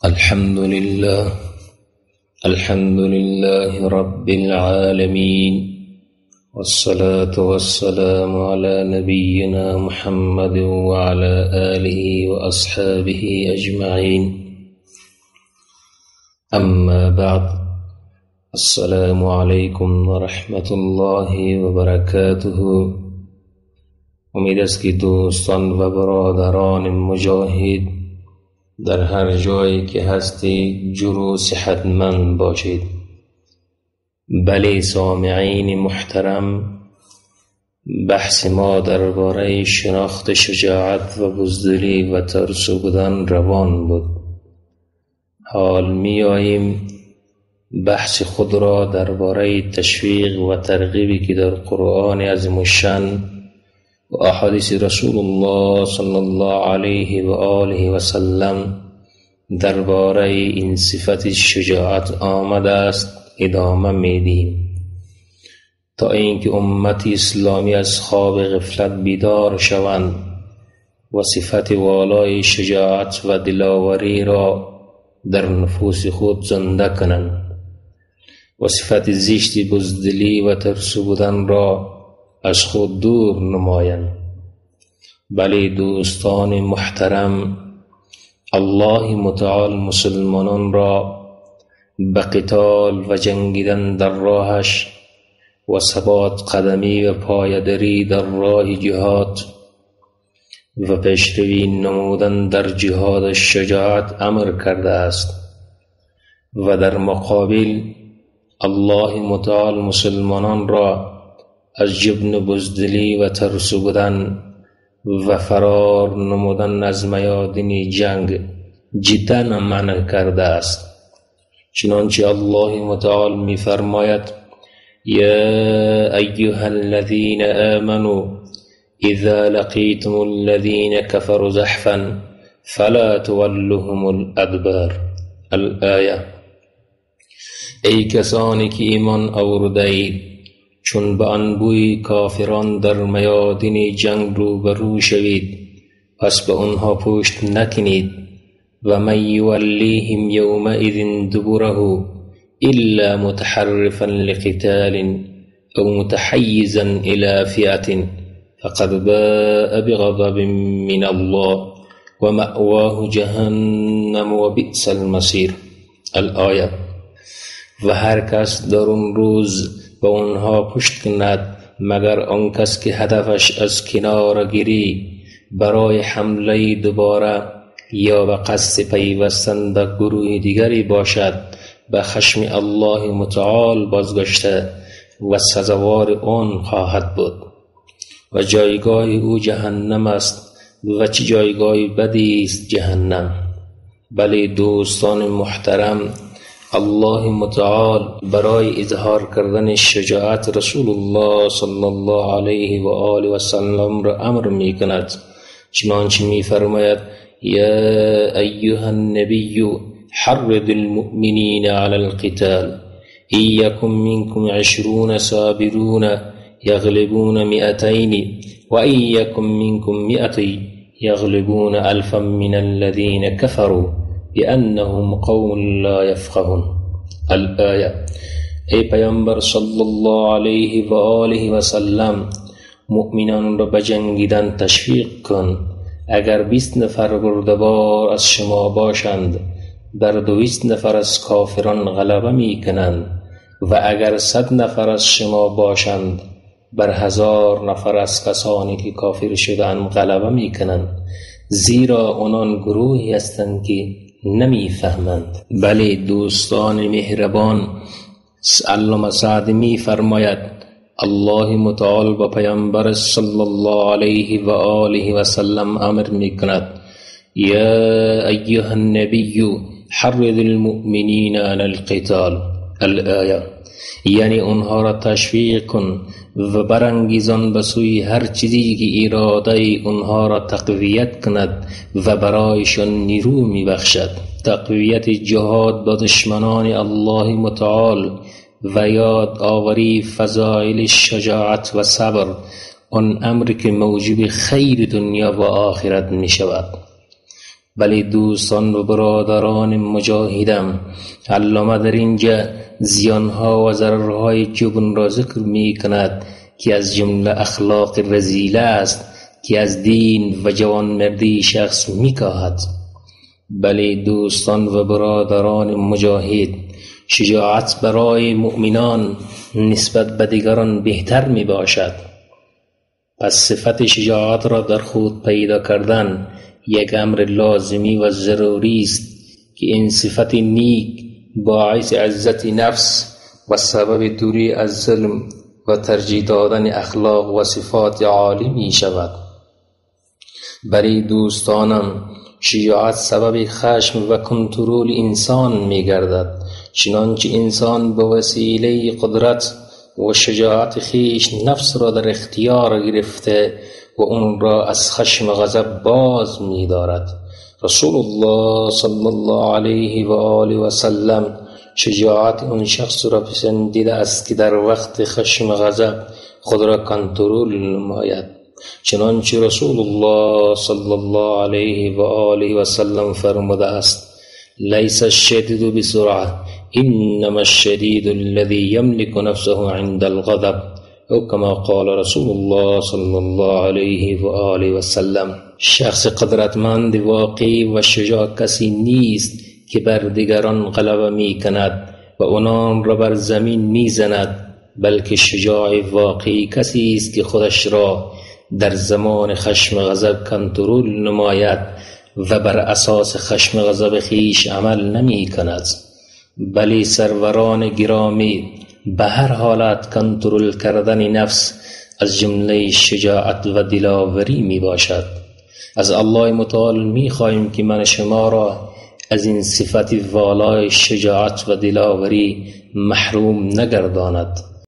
الحمد لله، الحمد لله رب العالمين، والصلاة والسلام على نبينا محمد وعلى آله وأصحابه أجمعين. أما بعد، السلام علیکم و رحمت الله و برکاته. امید است که دوستان و برادران مجاهد در هر جایی که هستید جور و صحتمند باشید. بله سامعین محترم، بحث ما درباره شناخت شجاعت و بزدلی و ترسو بودن روان بود. حال می‌آییم بحث خود را درباره تشویق و ترغیبی که در قرآن عظیم الشأن و احادیث رسول الله صلی الله علیه و آله و سلم درباره این صفت شجاعت آمده است ادامه میدیم تا اینکه امت اسلامی از خواب غفلت بیدار شوند و صفت والای شجاعت و دلاوری را در نفوس خود زنده کنند و صفت زشت بزدلی و ترسو بودن را از خود دور نمایند. بله دوستان محترم، الله متعال مسلمانان را به قتال و جنگیدن در راهش و ثبات قدمی و پایداری در راه جهاد و پیشروی نمودن در جهاد شجاعت امر کرده است و در مقابل الله متعال مسلمانان را از جبن بزدلی و ترسو بودن و فرار نمودن از میادین جنگ جدا منع کرده است. چنانچه الله متعال می فرماید: یا ایها الذین آمنوا اذا لقیتم الذین كفروا زحفا فلا تولوهم الادبار. الآیه. ای کسانی که ایمان آورده اید، چون به انبوی کافران در میادین جنگ روبرو شوید پس به آنها پشت نکنید. و من یولیهم یومئذ دبره الا متحرفا لقتال او متحیزا الى فئة فقد باء بغضب من الله ومأواه جهنم وبئس المصیر. الآیه. و هر کس در اون روز به آنها پشت کند مگر آن کس که هدفش از کناره‌گیری برای حمله دوباره یا به قصد پیوستن به گروه دیگری باشد، به خشم الله متعال بازگشته و سزاوار آن خواهد بود و جایگاه او جهنم است و چه جایگاه بدی است جهنم. بله دوستان محترم، الله متعال برای اظهار کردن شجاعت رسول الله صلی الله علیه و آله و سلم را امر می کند. چنانچه می فرماید: یا ایها النبی حرض المؤمنین علی القتال ان یکن منکم 20 صابرون یغلبون 200 و ان یکن منکم 100 یغلبون 1000 من الذین كفروا بأنهم قوم لا يفقهون. الآیه. ای پیامبر صلی الله علیه و آله و سلم، مؤمنان را به جنگیدن تشویق کن. اگر 20 نفر بردبار از شما باشند بر 200 نفر از کافران غلبه می کنند و اگر 100 نفر از شما باشند بر 1000 نفر از کسانی که کافر شدند غلبه می کنند، زیرا آنان گروهی هستند که نمیفهمند. بله دوستان مهربان، علامه سعدی می فرماید: الله متعال با پیامبر صلی الله علیه و آله و سلم امر می کند: یا ایها النبی حرض المؤمنین علی القتال. الآیه. یعنی آنها را تشویق کن و برانگیزان به سوی هر چیزی که اراده آنها را تقویت کند و برایشان نیرو میبخشد. تقویت جهاد با دشمنان الله متعال و یاد آوری فضایل شجاعت و صبر، آن امر که موجب خیر دنیا و آخرت می شود. بله دوستان و برادران مجاهدم، علامه در اینجا زیانها و ضررهای جبن را ذکر می کند که از جمله اخلاق رذیله است که از دین و جوانمردی شخص می کاهد. بله دوستان و برادران مجاهد، شجاعت برای مؤمنان نسبت به دیگران بهتر می باشد. پس صفت شجاعت را در خود پیدا کردن یک امر لازمی و ضروری است که این صفت نیک باعث عزت نفس و سبب دوری از ظلم و ترجیح دادن اخلاق و صفات عالی می شود. برای دوستانم، شجاعت سبب خشم و کنترل انسان می گردد. چنانچه انسان به وسیله قدرت و شجاعت خویش نفس را در اختیار گرفته و اون را از خشم و غضب باز می دارد. رسول الله صلی الله علیه و آله و سلم شجاعت اون شخص را پسندیده است که در وقت خشم و غضب خود را کنترل نماید. چنانچه رسول الله صلی الله علیه و آله و سلم فرموده است: لیس الشدید بسرعه، انما الشدید الذی یملک نفسه عند الغضب، او کما قال رسول الله صلی الله علیه و آله و سلم. شخص قدرتمند واقعی و شجاع کسی نیست که بر دیگران غلبه می کند و آنان را بر زمین می زند، بلکه شجاع واقعی کسی است که خودش را در زمان خشم غضب کنترل نماید و بر اساس خشم غضب خویش عمل نمی کند. بلی سروران گرامی، به هر حالت کنترل کردن نفس از جمله شجاعت و دلاوری می باشد. از الله متعال می خواهیم که من شما را از این صفت والای شجاعت و دلاوری محروم نگرداند.